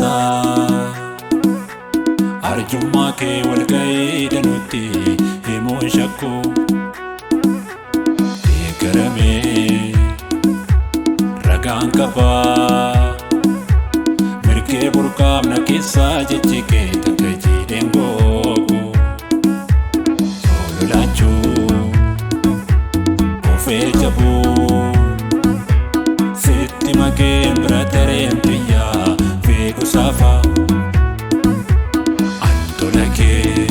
raasaa. Arjummaa kee walga'ii danuutti himuun shakku. Deeggaramee ragaan qabaa. Mirgee burqaamna keessaa jechi kee takka jiidheen googu. Sololaachuu kufee jabuu. Sitti makeen bira tareen biyyaa fiigu saafa. Antola kee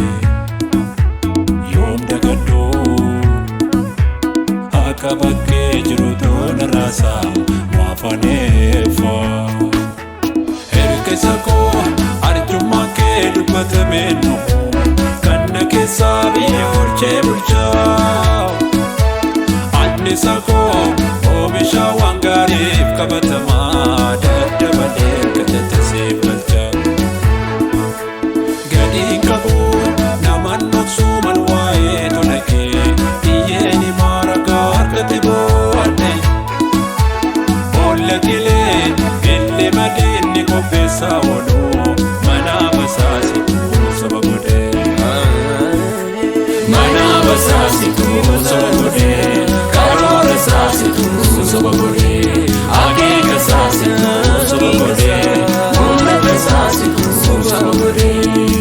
yoom dagadhuu akka bakkee jiru tola raasaa maafaneeffa. Erga isa koo arjummaa kee dubbatamee nu kan na keessaa biyya oolchee bulchaa. Anni koo oomisha waan gaariif qabatamaa daddabalee galata siif galcha. Gadiin qabu naman dhoksuu mal waa'ee tola kee iyyeen himaa ragaa argate boodde. Boolla qilee illi madiinni qopheessaa oolu mana basaasituu soba godhee. Mana basaasituu soba godhee. Karoora saasituu soba godhee. Akeeka saasituu soba godhee. Mul'ata saasituu soba godhee.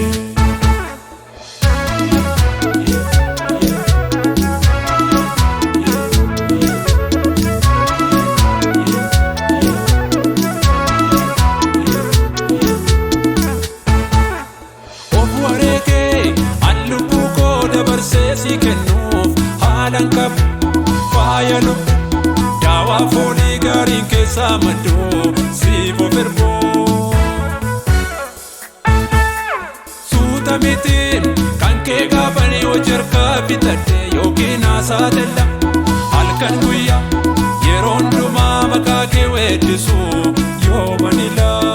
Of wareegee an lubbuu koo dabarsee si kennuuf haalan qabu faaya lubbu daawaa foolii gaariin keessaa madduu siif of erbuu. Suuta mitiin kan kee gaafanii hojii harkaa bitadhe yookiin haasaa dalla halkan guyyaa yeroo hundumaa maqaa kee weeddisu yoo manilaa.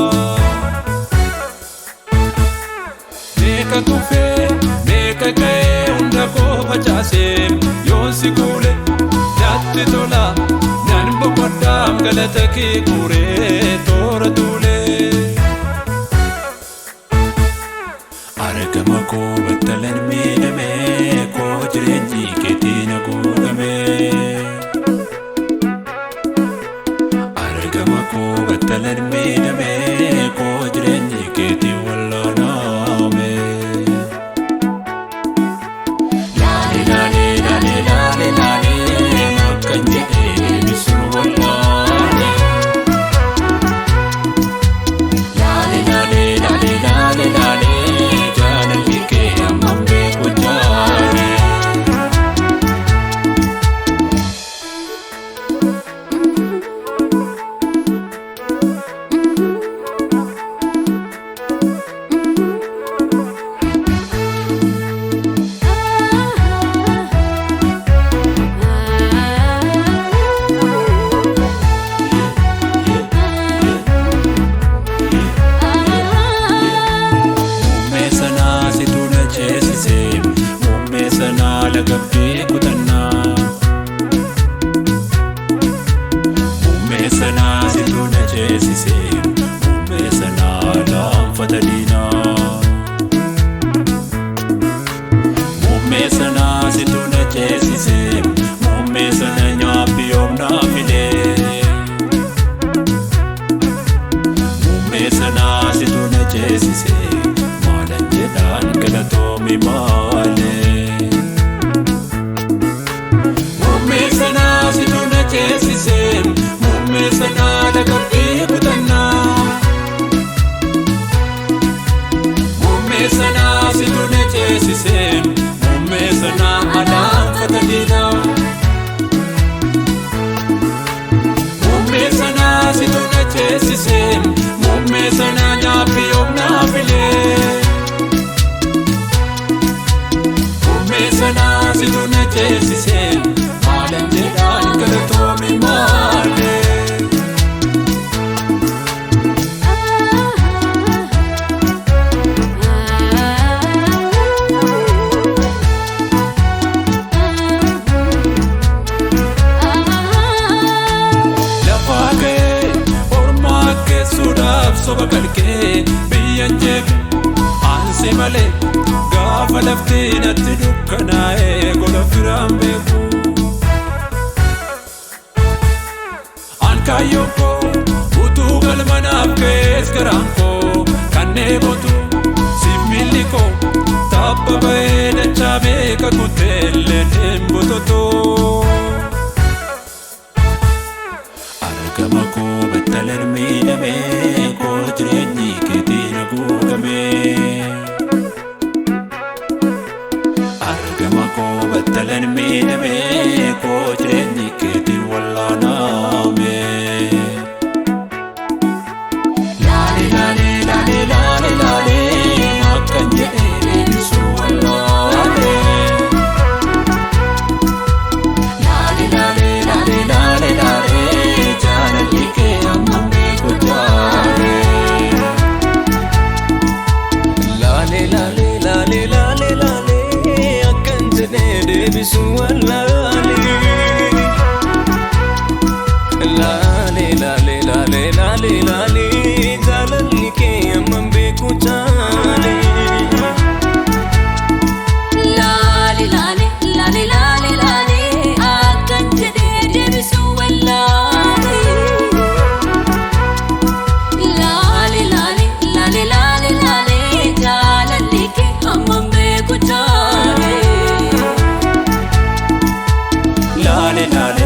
Meeqa kufee meeqa ka'ee hunda koo facaasee yoon si kuule natti tola nan boqodhaam galata kee guuree toora tuulee. Argama koo battalan miidhamee koo jireenyi keetiin haguugamee. Argama koo battalan miidhamee koo jireenyi keetiin wallaaname. Laale laale laale laale laale akkan jedhee deebisuun wallaale. Laale laale laale laale laale jaalalli kee hammam beeku jaale. Muummee sanaa situ na ceesise muummee sanaa lagabdee kutannaa. Muummee sanaa situ na ceesise muummee sanaa laanfata diinaa. Muummee sanaa situ na ceesise muummee sana nyaaphi yoomnaa fidee. Muummee sanaa situ na ceesise maalan jedhaan galatoomi maalee. Muummee sanaa situ na ceesise muummee sanaa lagabbii kutannaa. Muummee sanaa situ na ceesise muummee sanaa alaanfata diinaa. Muummee sanaa situ na ceesise muummee sanaa nyaaphi yoomnaa filee. Muummee sanaa situ na ceesise maalan jedhaan galatoomi maalee. Lafaa ka'ee ormaa keessuudhaaf soba kalqee malee gaafa lafti natti dukkanaa'ee gola firaan beeku. An kaayyoon koo utuu galma naaf ga'ees garaan koo kan dheebotu siif miilli koo tabba ba'ee dachaa beeka kuteelleen hin bututu. Argama koo battalan miidhamee koo jireenyi keetiin haguugamee. Argama koo battalan miidhamee koo jireenyi keetiin wallaaname. Laale laale laale laale laale akkan jedhee deebisuu wallaale. Laale laale laale laale laale jaalalli kee hammam beeku jaale. Laale laale laale laale laale akkan jedhee deebisu wallaale. Laale laale laale laale laale jaalalli kee hammam beeku jaale. Laale laale laale laale laale akkan jedhee deebisu wallaale. Laale laale laale laale laale jaalalli kee hammam beeku jaale. Laale laale.